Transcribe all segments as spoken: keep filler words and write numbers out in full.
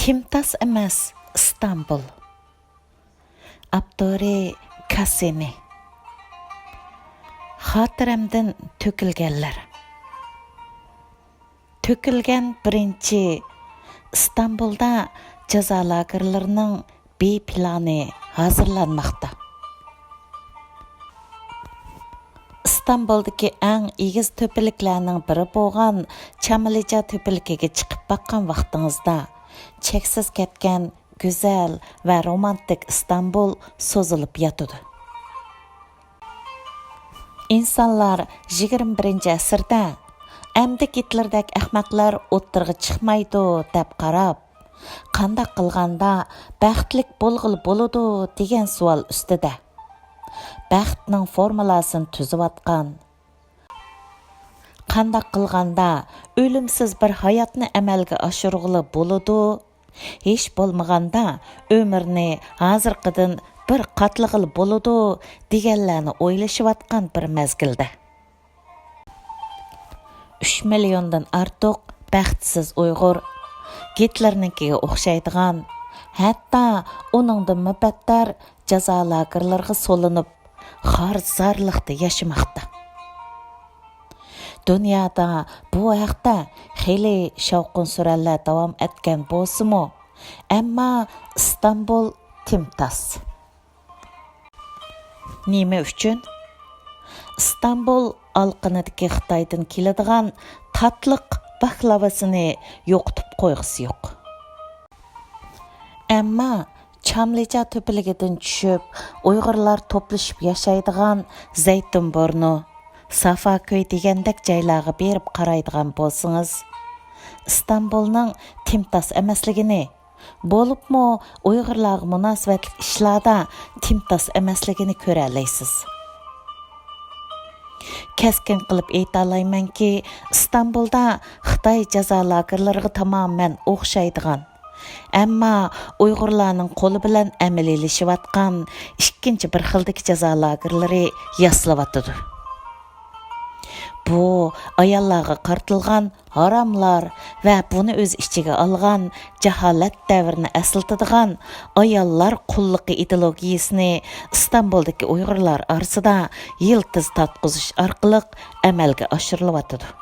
كىمتاس ئەمەس ئىستانبۇل. ئاپتورى: كاسسىنى. خاتىرەمدىن تۆكۈلگەنلەر. تۆكۈلگەن بىرىنچى. ئىستانبۇلدا جازا لاگېرلىرىنىڭ بى پىلانى ھازىرلانماقتا. ئىستانبۇلدىكى ئەڭ ئېگىز تۆپىلىكلەرنىڭ بىرى بولغان چاملىچا تۆپىلىكىگە چىقىپ باققان ۋاقتىڭىزدا، چەكسىز كەتكەن گۈزەل ۋە رومانتىك ئىستانبۇل سوزۇلۇپ ياتىدۇ. ئىنسانلار يىگىرمە بىرىنچى ئەسىردە، ئەمدى گىتلېردەك ئەخمەقلەر ئوتتۇرىغا چىقمايدۇ دەپ قاراپ، قانداق قىلغاندا بەختلىك بولغىلى بولىدۇ دېگەن سوئال ئۈستىدە، بەختنىڭ فورمۇلاسىنى تۈزۈۋاتقان، قانداق قىلغاندا ئۆلۈمسىز بىر ھاياتنى ئەمەلگە ئاشۇرغىلى بولىدۇ؟ ھېچ بولمىغاندا ئۆمۈرنى ھازىرقىدىن بىر قاتلىغىلى بولىدۇ دېگەنلەرنى ئويلىشىۋاتقان بىر مەزگىلدە، ئۈچ مىليوندىن ئارتۇق بەختسىز ئۇيغۇر گىتلېرنىڭكىگە ئوخشايدىغان، ھەتتا ئۇنىڭدىنمۇ بەتتەر جازا لاگېرلىرىغا سولىنىپ، خار-زارلىقتا ياشىماقتا. دۇنيادا بۇ ھەقتە خېلى شاۋقۇن-سۈرەنلەر داۋام ئەتكەن بولسىمۇ، ئەمما ئىستانبۇل تىمتاس. نېمە ئۈچۈن؟ ئىستانبۇل ئالىقىنىدىكى خىتايدىن كېلىدىغان تاتلىق باكلاۋىسىنى يوقىتىپ قويغۇسى يوق. ئەمما چاملىچا تۆپىلىكىدىن چۈشۈپ، ئۇيغۇرلار توپلىشىپ ياشايدىغان زەيتۇن بۇرنى، سافاكۆي دېگەندەك جايلارغا بېرىپ قارايدىغان بولسىڭىز، ئىستانبۇلنىڭ تىمتاس ئەمەسلىكىنى، بولۇپمۇ ئۇيغۇرلارغا مۇناسىۋەتلىك ئىشلاردا تىمتاس ئەمەسلىكىنى كۆرەلەيسىز. كەسكىن قىلىپ ئېيتالايمەنكى، ئىستانبۇلدا خىتاي جازا لاگېرلىرىغا تامامەن ئوخشايدىغان، ئەمما ئۇيغۇرلارنىڭ قولى بىلەن ئەمەلىيلىشىۋاتقان ئىككىنچى بىر خىلدىكى جازا لاگېرلىرى ياسىلىۋاتىدۇ. بۇ ئاياللارغا قارىتىلغان ھاراملار ۋە بۇنى ئۆز ئىچىگە ئالغان جاھالەت دەۋرىنى ئەسلىتىدىغان ئاياللار قۇللۇقى ئىدېئولوگىيىسىنى ئىستانبۇلدىكى ئۇيغۇرلار ئارىسىدا يىلتىز تارتقۇزۇش ئارقىلىق ئەمەلگە ئاشۇرۇلۇۋاتىدۇ.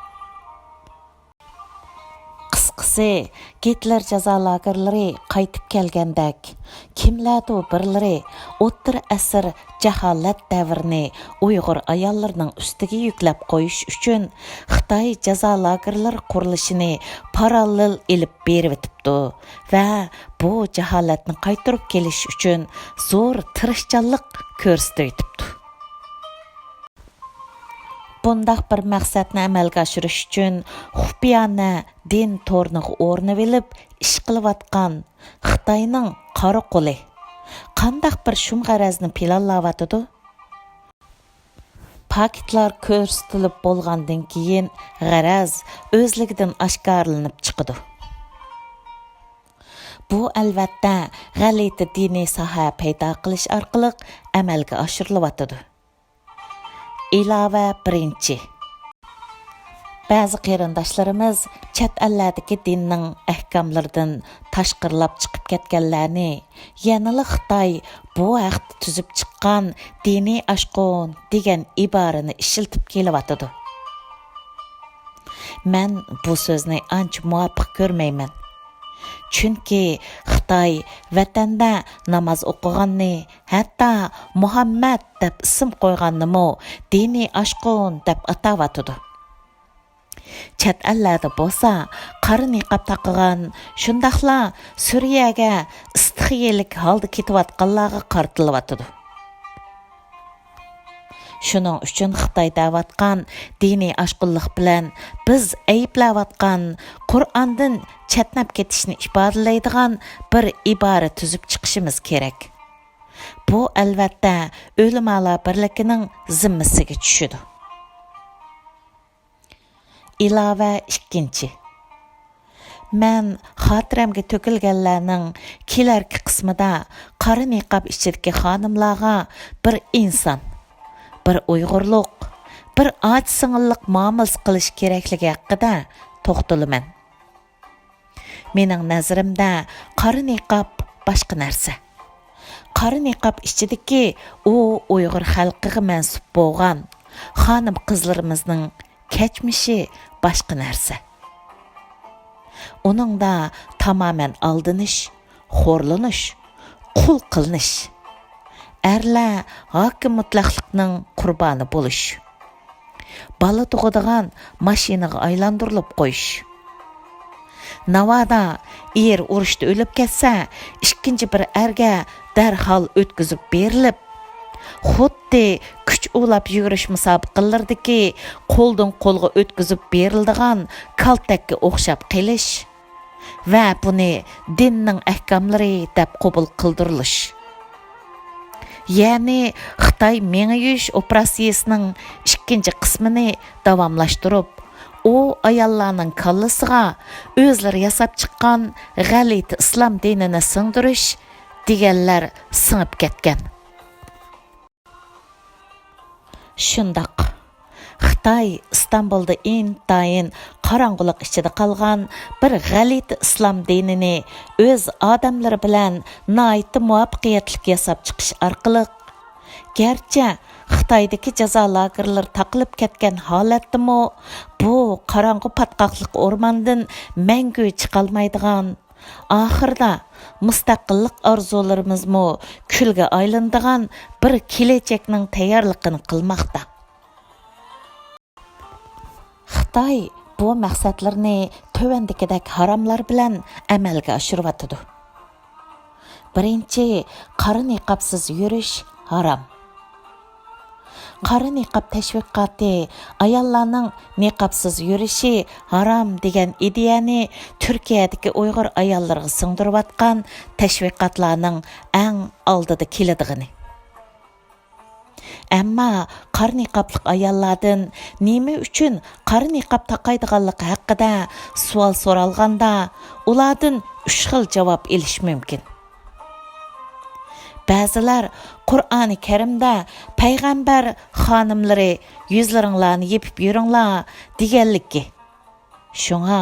قىسقىسى، گىتلېر جازا لاگېرلىرى قايتىپ كەلگەندەك، كىملەردۇ بىرلىرى ئوتتۇرا ئەسىر جاھالەت دەۋرىنى ئۇيغۇر ئاياللىرىنىڭ ئۈستىگە يۈكلەپ قويۇش ئۈچۈن خىتاي جازا لاگېرلىرى قۇرۇلۇشىنى پاراللېل ئېلىپ بېرىۋېتىپتۇ ۋە بۇ جاھالەتنى قايتۇرۇپ كېلىش ئۈچۈن زور تىرىشچانلىق كۆرسىتىۋېتىپتۇ. بۇنداق بىر مەقسەتنى ئەمەلگە ئاشۇرۇش ئۈچۈن خۇپىيانە دىن تورنىغا ئورىنىۋېلىپ ئىش قىلىۋاتقان خىتاينىڭ قارا قولى قانداق بىر شۇم غەرەزنى پىلانلاۋاتىدۇ؟ پاكىتلار كۆرسىتىلىپ بولغاندىن كېيىن، غەرەز ئۆزلۈكىدىن ئاشكارىلىنىپ چىقىدۇ. بۇ، ئەلۋەتتە، غەلىتە دىنىي ساھە پەيدا قىلىش ئارقىلىق ئەمەلگە ئاشۇرۇلۇۋاتىدۇ. ئىلاۋە بىرىنچى. بەزى قېرىنداشلىرىمىز چەت ئەللەردىكى دىننىڭ ئەھكاملىرىدىن تاشقىرىلاپ چىقىپ كەتكەنلەرنى، يەنىلا خىتاي بۇ ھەقتە تۈزۈپ چىققان دىنىي ئاشقۇن دېگەن ئىبارىنى ئىشلىتىپ كېلىۋاتىدۇ. مەن بۇ سۆزنى ئانچە مۇۋاپىق كۆرمەيمەن. چۈنكى خىتاي ۋەتەندە ناماز ئوقۇغاننى، ھەتتا مۇھەممەد دەپ ئىسىم قويغاننىمۇ دىنىي ئاشقۇن دەپ ئاتاۋاتىدۇ. چەت ئەللەردە بولسا قارا نىقاب تاقىغان، شۇنداقلا سۈرىيەگە ئىستىخىيىلىك ھالدا كېتىۋاتقانلارغا قارىتىلىۋاتىدۇ. شۇنىڭ ئۈچۈن خىتاي دەۋاتقان دىنىي ئاشقۇنلۇق بىلەن بىز ئەيىبلەۋاتقان قۇرئاندىن چەتنەپ كېتىشنى ئىپادىلەيدىغان بىر ئىبارە تۈزۈپ چىقىشىمىز كېرەك. بۇ، ئەلۋەتتە، ئۆلىمالار بىرلىكىنىڭ زىممىسىگە چۈشىدۇ. ئىلاۋە ئىككىنچى. مەن خاتىرەمگە تۆكۈلگەنلەرنىڭ كېلەركى قىسمىدا قارا نىقاب ئىچىدىكى خانىملارغا بىر ئىنسان، بىر ئۇيغۇرلۇق، بىر ئاچا-سىڭىللىق مۇئامىلىسى قىلىش كېرەكلىكى ھەققىدە توختىلىمەن. مېنىڭ نەزىرىمدە قارا نىقاب باشقا نەرسە. قارا نىقاب ئىچىدىكى ئۇ ئۇيغۇر خەلقىگە مەنسۇپ بولغان خانىم-قىزلىرىمىزنىڭ كەچمىشى باشقا نەرسە. ئۇنىڭدا تامامەن ئالدىنىش، خورلىنىش، قۇل قىلىنىش، ئەرلەر ھاكىم مۇتلەقلىقنىڭ قۇربانى بولۇش، بالا تۇغىدىغان ماشىنىغا ئايلاندۇرۇلۇپ قويۇش. ناۋادا ئېرى ئۇرۇشتا ئۆلۈپ كەتسە، ئىككىنچى بىر ئەرگە دەرھال ئۆتكۈزۈپ بېرىلىپ، خۇددى كۈچ ئۇلاپ يۈگۈرۈش مۇسابىقىلىرىدىكى قولدىن قولغا ئۆتكۈزۈپ بېرىلىدىغان كالتەككە ئوخشاپ قېلىش ۋە بۇنى دىننىڭ ئەھكاملىرى دەپ قوبۇل قىلدۇرۇلۇش. يەنى خىتاي مېڭە يۇيۇش ئوپېراتسىيىسىنىڭ ئىككىنچى قىسمىنى داۋاملاشتۇرۇپ، ئۇ ئاياللارنىڭ كاللىسىغا ئۆزلىرى ياساپ چىققان غەلىتە ئىسلام دىنىنى سىڭدۈرۈش دېگەنلەر سىڭىپ كەتكەن. شۇنداق. خىتاي ئىستانبۇلدا ئىنتايىن قاراڭغۇلۇق ئىچىدە قالغان بىر غەلىتە ئىسلام دىنىنى ئۆز ئادەملىرى بىلەن ناھايىتى مۇۋەپپەقىيەتلىك ياساپ چىقىش ئارقىلىق، گەرچە خىتايدىكى جازا لاگېرلىرى تاقىلىپ كەتكەن ھالەتتىمۇ، بۇ قاراڭغۇ پاتقاقلىق ئورماندىن مەڭگۈ چىقالمايدىغان، ئاخىرىدا مۇستەقىللىق ئارزۇلىرىمىزمۇ كۈلگە ئايلىنىدىغان بىر كېلەچەكنىڭ تەييارلىقىنى قىلماقتا. خىتاي بۇ مەقسەتلىرىنى تۆۋەندىكىدەك ھاراملار بىلەن ئەمەلگە ئاشۇرۇۋاتىدۇ. بىرىنچى، قارا نىقابسىز يۈرۈش ھارام. قارا نىقاب تەشۋىقاتى ئاياللارنىڭ نىقابسىز يۈرۈشى ھارام دېگەن ئىدىيەنى تۈركىيەدىكى ئۇيغۇر ئاياللىرىغا سىڭدۈرۈۋاتقان تەشۋىقاتلارنىڭ ئەڭ ئالدىدا كېلىدىغىنى. ئەمما قارا نىقابلىق ئاياللاردىن نېمە ئۈچۈن قارا نىقاب تاقايدىغانلىقى ھەققىدە سوئال سورالغاندا، ئۇلاردىن ئۈچ خىل جاۋاب ئېلىش مۇمكىن. بەزىلەر قۇرئانى كەرىمدە پەيغەمبەر خانىملىرى يۈزلىرىڭلارنى يېپىپ يۈرۈڭلار دېگەنلىكى، شۇڭا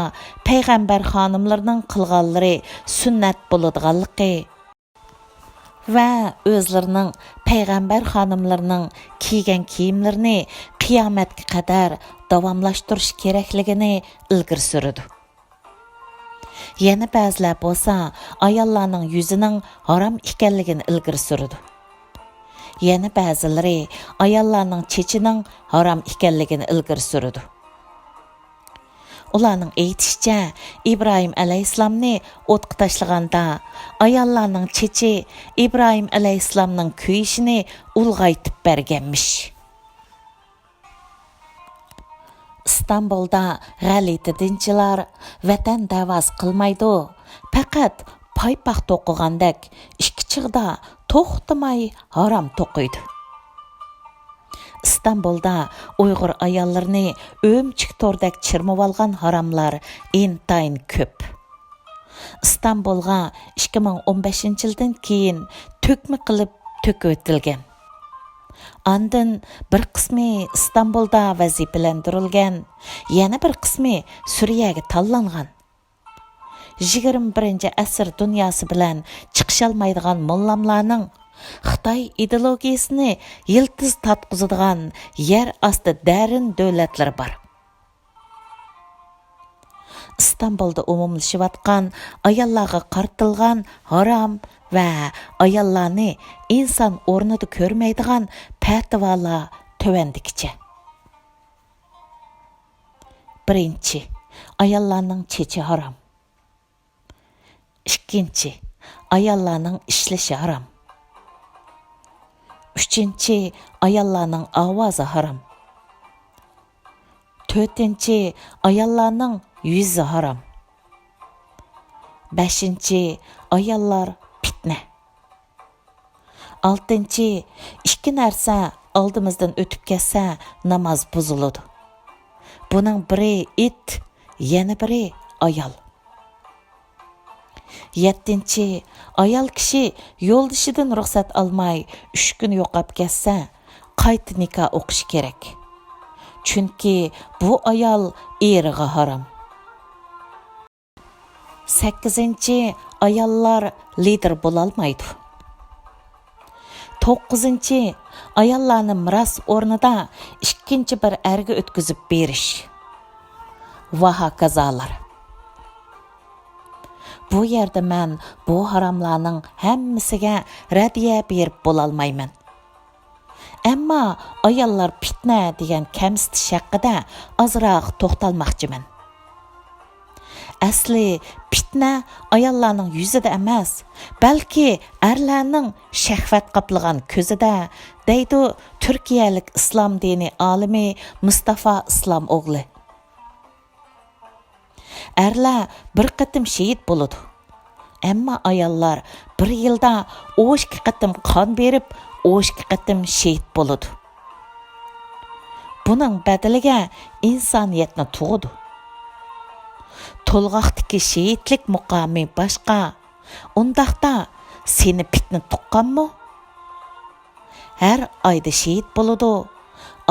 پەيغەمبەر خانىملىرىنىڭ قىلغانلىرى سۈننەت بولىدىغانلىقى ۋە ئۆزلىرىنىڭ پەيغەمبەر خانىملىرىنىڭ كىيگەن كىيىملىرىنى قىيامەتكە قەدەر داۋاملاشتۇرۇش كېرەكلىكىنى ئىلگىرى سۈرىدۇ. يەنە بەزىلەر بولسا ئاياللارنىڭ يۈزىنىڭ ھارام ئىكەنلىكىنى ئىلگىرى سۈرىدۇ. يەنە بەزىلىرى ئاياللارنىڭ چېچىنىڭ ھارام ئىكەنلىكىنى ئىلگىرى سۈرىدۇ. ئۇلارنىڭ ئېيتىشىچە، ئىبراھىم ئەلەيھىسسالامنى ئوتقا تاشلىغاندا، ئاياللارنىڭ چېچى ئىبراھىم ئەلەيھىسسالامنىڭ كۆيۈشىنى ئۇلغايتىپ بەرگەنمىش. ئىستانبۇلدا غەلىتە دىنچىلار ۋەتەن دەۋاسى قىلمايدۇ، پەقەت پايپاق توقۇغاندەك ئىككى چىغدا توختىماي ھارام توقۇيدۇ. ئىستانبۇلدا ئۇيغۇر ئاياللىرىنى ئۆمۈچۈك توردەك چىرمىۋالغان ھاراملار ئىنتايىن كۆپ. ئىستانبۇلغا ئىككى مىڭ ئون بەشىنچى يىلدىن كېيىن تۆكمە قىلىپ تۆكۈۋېتىلگەن. ئاندىن بىر قىسمى ئىستانبۇلدا ۋەزىپىلەندۈرۈلگەن، يەنە بىر قىسمى سۈرىيەگە تاللانغان. يىگىرمە بىرىنچى ئەسىر دۇنياسى بىلەن چىقىشالمايدىغان موللاملارنىڭ خىتاي ئىدېئولوگىيىسىنى يىلتىز تارتقۇزىدىغان يەر ئاستى دەرىن دۆلەتلىرى بار. ئىستانبۇلدا ئومۇملىشىۋاتقان ئاياللارغا قارىتىلغان ھارام ۋە ئاياللارنى ئىنسان ئورنىدا كۆرمەيدىغان پەتىۋالار تۆۋەندىكىچە. بىرىنچى، ئاياللارنىڭ چېچى ھارام. ئىككىنچى، ئاياللارنىڭ ئىشلىشى ھارام. ئۈچىنچى، ئاياللارنىڭ ئاۋازى ھارام. تۆتىنچى، ئاياللارنىڭ يۈزى ھارام. بەشىنچى، ئاياللار پىتنە. ئالتىنچى، ئىككى نەرسە ئالدىمىزدىن ئۆتۈپ كەتسە، ناماز بۇزۇلىدۇ. بۇنىڭ بىرى ئىت، يەنە بىرى ئايال. يەتتىنچى، ئايال كىشى يولدىشىدىن رۇخسەت ئالماي ئۈچ كۈن يوقاپ كەتسە، قايتا نىكاھ ئوقۇشى كېرەك. چۈنكى بۇ ئايال ئېرىغا ھارام. سەككىزىنچى، ئاياللار لىدېر بولالمايدۇ. توققۇزىنچى، ئاياللارنى مىراس ئورنىدا ئىككىنچى بىر ئەرگە ئۆتكۈزۈپ بېرىش ۋە ھاكازالار. بۇ يەردە مەن بۇ ھاراملارنىڭ ھەممىسىگە رەددىيە بېرىپ بولالمايمەن. ئەمما ئاياللار پىتنە دېگەن كەمسىتىش ھەققىدە ئازراق توختالماقچىمەن. ئەسلى پىتنە ئاياللارنىڭ يۈزىدە ئەمەس، بەلكى ئەرلەرنىڭ شەھۋەت قاپلىغان كۆزىدە، دەيدۇ تۈركىيەلىك ئىسلام دىنى ئالىمى مۇستافا ئىسلام ئوغلى. ئەرلەر بىر قېتىم شېھىت بولىدۇ. ئەمما ئاياللار بىر يىلدا ئون ئىككى قېتىم قان بېرىپ، ئون ئىككى قېتىم شېھىت بولىدۇ. بۇنىڭ بەدىلىگە ئىنسانىيەتنى تۇغىدۇ. تولغاقتىكى شېھىتلىك مۇقامى باشقا. ئۇنداقتا سېنى پىتنە تۇغقانمۇ؟ ھەر ئايدا شېھىت بولىدۇ.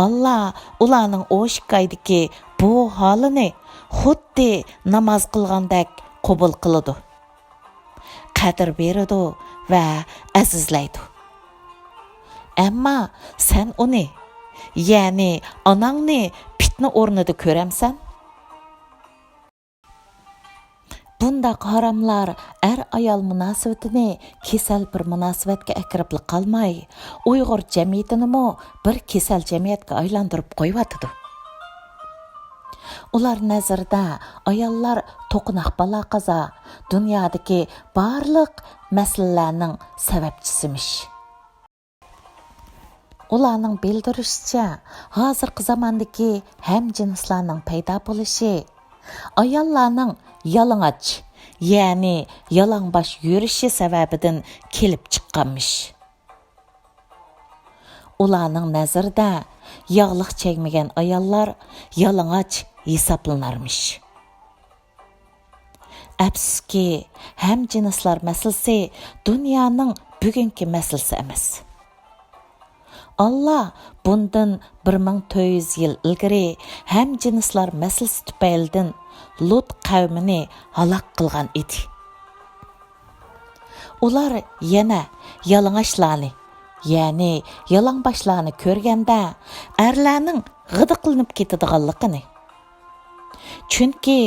ئاللا ئۇلارنىڭ ئون ئىككى ئايدىكى بۇ ھالىنى خۇددى ناماز قىلغاندەك قوبۇل قىلىدۇ. قەدىر بېرىدۇ ۋە ئەزىزلەيدۇ. ئەمما سەن ئۇنى، يەنى ئاناڭنى پىتنە ئورنىدا كۆرەمسەن؟ بۇنداق ھاراملار ئەر-ئايال مۇناسىۋىتىنى كېسەل بىر مۇناسىۋەتكە ئەكىرىپلا قالماي، ئۇيغۇر جەمئىيىتىنىمۇ بىر كېسەل جەمئىيەتكە ئايلاندۇرۇپ قويۇۋاتىدۇ. ئۇلار نەزىرىدە ئاياللار توقۇناق بالا-قازا، دۇنيادىكى بارلىق مەسىلىلەرنىڭ سەۋەبچىسىمىش. ئۇلارنىڭ بىلدۈرۈشىچە، ھازىرقى زاماندىكى ھەمجىنسلارنىڭ پەيدا بولۇشى ئاياللارنىڭ يالىڭاچ، يەنى يالاڭباش يۈرۈشى سەۋەبىدىن كېلىپ چىققانمىش. ئۇلارنىڭ نەزىرىدە، ياغلىق چەگمىگەن ئاياللار يالىڭاچ ھېسابلىنارمىش. ئەپسۇسكى، ھەمجىنسلار مەسىلىسى دۇنيانىڭ بۈگۈنكى مەسىلىسى ئەمەس. ئاللا بۇندىن بىر مىڭ تۆت يۈز يىل ئىلگىرى ھەمجىنسلار مەسىلىسى تۈپەيلىدىن لۇت قەۋمىنى ھالاك قىلغان ئىدى. ئۇلار يەنە يالىڭاچلارنى، يەنى يالاڭباشلارنى كۆرگەندە، ئەرلەرنىڭ غىدىقلىنىپ كېتىدىغانلىقىنى، چۈنكى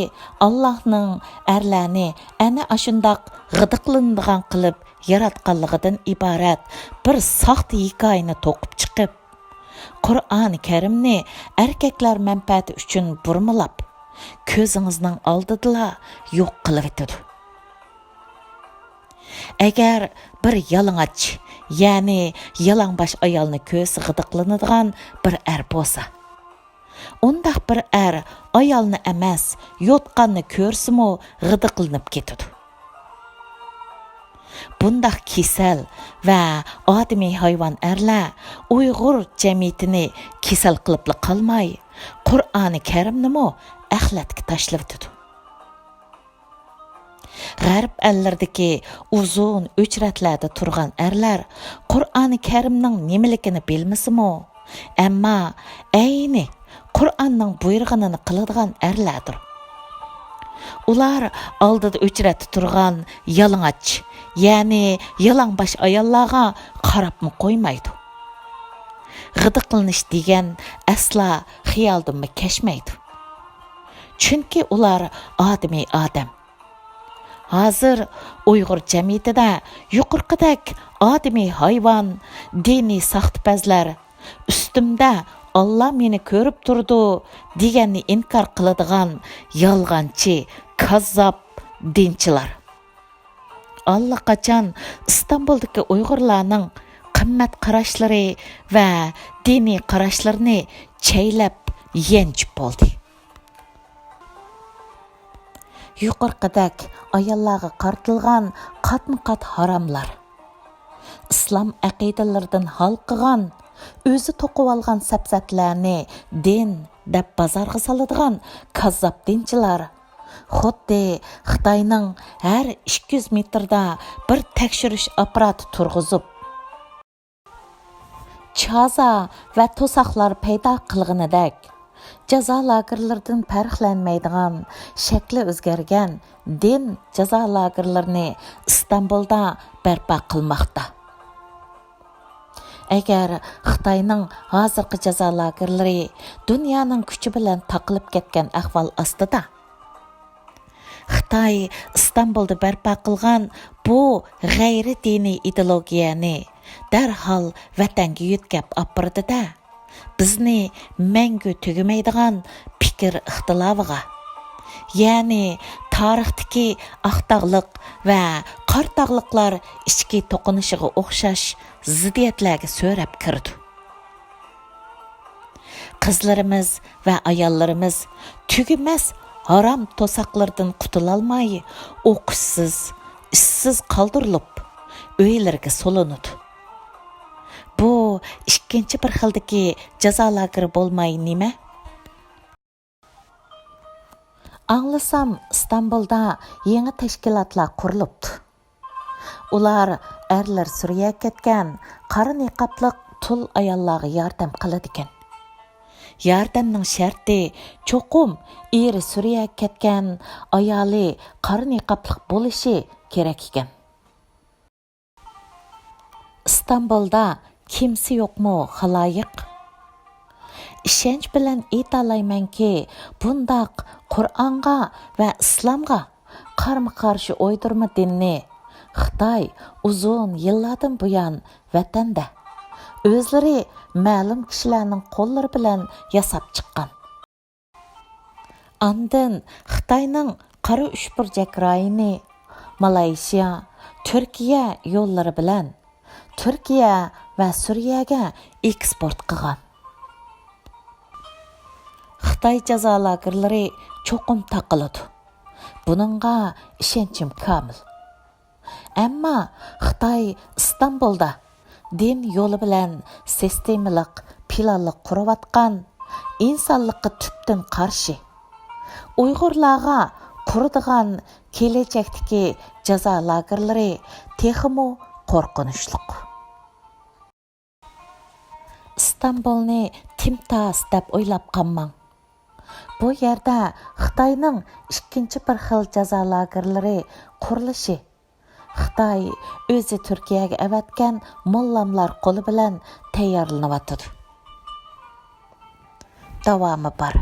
ئاللاھنىڭ ئەرلەرنى ئەنە ئاشۇنداق غىدىقلىنىدىغان قىلىپ ياراتقانلىقىدىن ئىبارەت بىر ساختا ھېكايىنى توقۇپ چىقىپ، قۇرئانى كەرىمنى ئەركەكلەر مەنپەئەتى ئۈچۈن بۇرمىلاپ، كۆزىڭىزنىڭ ئالدىدىلا يوق قىلىۋېتىدۇ. ئەگەر بىر يالىڭاچ، يەنى يالاڭباش ئايالنى كۆرسە غىدىقلىنىدىغان بىر ئەر بولسا، ئۇنداق بىر ئەر ئايالنى ئەمەس، يوتقاننى كۆرسىمۇ غىدىقلىنىپ كېتىدۇ. بۇنداق كېسەل ۋە ئادىمىي ھايۋان ئەرلەر ئۇيغۇر جەمئىيىتىنى كېسەل قىلىپلا قالماي، قۇرئانى كەرىمنىمۇ ئەخلەتكە تاشلىۋېتىدۇ. غەرب ئەللىرىدىكى ئۇزۇن ئۆچرەتلەردە تۇرغان ئەرلەر قۇرئانى كەرىمنىڭ نېمىلىكىنى بىلمىسىمۇ، ئەمما ئەينى قۇرئاننىڭ بۇيرۇغىنىنى قىلىدىغان ئەرلەردۇر. ئۇلار ئالدىدا ئۆچرەتتە تۇرغان يالىڭاچ، يەنى يالاڭباش ئاياللارغا قاراپمۇ قويمايدۇ. غىدىقلىنىش دېگەن ئەسلا خىيالدىنمۇ كەچمەيدۇ. چۈنكى ئۇلار ئادىمىي ئادەم. ھازىر ئۇيغۇر جەمئىيىتىدە يۇقىرىقىدەك ئادىمىي ھايۋان، دىنىي ساختىپەزلەر، ئۈستۈمدە ئاللا مېنى كۆرۈپ تۇرىدۇ دېگەننى ئىنكار قىلىدىغان يالغانچى، كاززاپ دىنچىلار. ئاللىقاچان ئىستانبۇلدىكى ئۇيغۇرلارنىڭ قىممەت قاراشلىرى ۋە دىنىي قاراشلىرىنى چەيلەپ يەنچۈپ بولدى. يۇقىرىقىدەك ئاياللارغا قارىتىلغان قاتمۇ قات ھاراملار، ئىسلام ئەقىدىلىرىدىن ھالقىغان، ئۆزى توقۇۋالغان سەپسەتىلەرنى دىن دەپ بازارغا سالىدىغان كاززاپ دىنچىلار، خۇددى خىتاينىڭ ھەر ئىككى يۈز مېتىردا بىر تەكشۈرۈش ئاپپاراتى تۇرغۇزۇپ، چازا ۋە توساقلار پەيدا قىلغىنىدەك، جازا لاگېرلىرىدىن پەرقلەنمەيدىغان، شەكلى ئۆزگەرگەن دىن جازا لاگېرلىرىنى ئىستانبۇلدا بەرپا قىلماقتا. ئەگەر خىتاينىڭ ھازىرقى جازا لاگېرلىرى دۇنيانىڭ كۈچى بىلەن تاقىلىپ كەتكەن ئەھۋال ئاستىدا، خىتاي ئىستانبۇلدا بەرپا قىلغان بۇ غەيرىي دىنىي ئىدېئولوگىيەنى دەرھال ۋەتەنگە يۆتكەپ ئاپىرىدۇ-دە، بىزنى مەڭگۈ تۈگىمەيدىغان پىكىر ئىختىلاپىغا، يەنى تارىختىكى ئاقتاغلىق ۋە قاراتاغلىقلار ئىچكى توقۇنۇشىغا ئوخشاش زىددىيەتلەرگە سۆرەپ كىرىدۇ. قىزلىرىمىز ۋە ئاياللىرىمىز تۈگىمەس ھارام توساقلىرىدىن قۇتۇلالماي، ئوقۇشسىز، ئىشسىز قالدۇرۇلۇپ، ئۆيلىرىگە سولىنىدۇ. بۇ ئىككىنچى بىر خىلدىكى جازا لاگېرى بولماي نېمە؟ ئاڭلىسام، ئىستانبۇلدا يېڭى تەشكىلاتلار قۇرۇلۇپتۇ. ئۇلار ئەرلەر سۈرىيەگە كەتكەن قارا نىقابلىق تۇل ئاياللارغا ياردەم قىلىدىكەن. ياردەمنىڭ شەرتى چوقۇم ئېرى سۈرىيەگە كەتكەن، ئايالى قارا نىقابلىق بولۇشى كېرەك ئىكەن. ئىستانبۇلدا كىمسە يوقمۇ خالايىق؟ ئىشەنچ بىلەن ئېيتالايمەنكى، بۇنداق قۇرئانغا ۋە ئىسلامغا قارمۇ قارشى ئويدۇرما دىننى خىتاي ئۇزۇن يىللاردىن بۇيان ۋەتەندە ئۆزلىرى مەلۇم كىشىلەرنىڭ قوللىرى بىلەن ياساپ چىققان. ئاندىن خىتاينىڭ قارا ئۈچبۇرجەك رايونى، مالايشىيا، تۈركىيە يوللىرى بىلەن تۈركىيە ۋە سۈرىيەگە ئېكسپورت قىلغان. خىتاي جازا لاگېرلىرى چوقۇم تاقىلىدۇ. بۇنىڭغا ئىشەنچىم كامىل. ئەمما خىتاي ئىستانبۇلدا دىن يولى بىلەن سىستېمىلىق، پىلانلىق قۇرۇۋاتقان، ئىنسانلىققا تۈپتىن قارشى، ئۇيغۇرلارغا قۇرىدىغان كېلەچەكتىكى جازا لاگېرلىرى تېخىمۇ قورقۇنچلۇق. ئىستانبۇلنى تىمتاس دەپ ئويلاپ قالماڭ. بۇ يەردە خىتاينىڭ ئىككىنچى بىر خىل جازا لاگېرلىرى قۇرۇلۇشى، خىتاي ئۆزى تۈركىيەگە ئەۋەتكەن موللاملار قولى بىلەن تەييارلىنىۋاتىدۇ. داۋامى بار.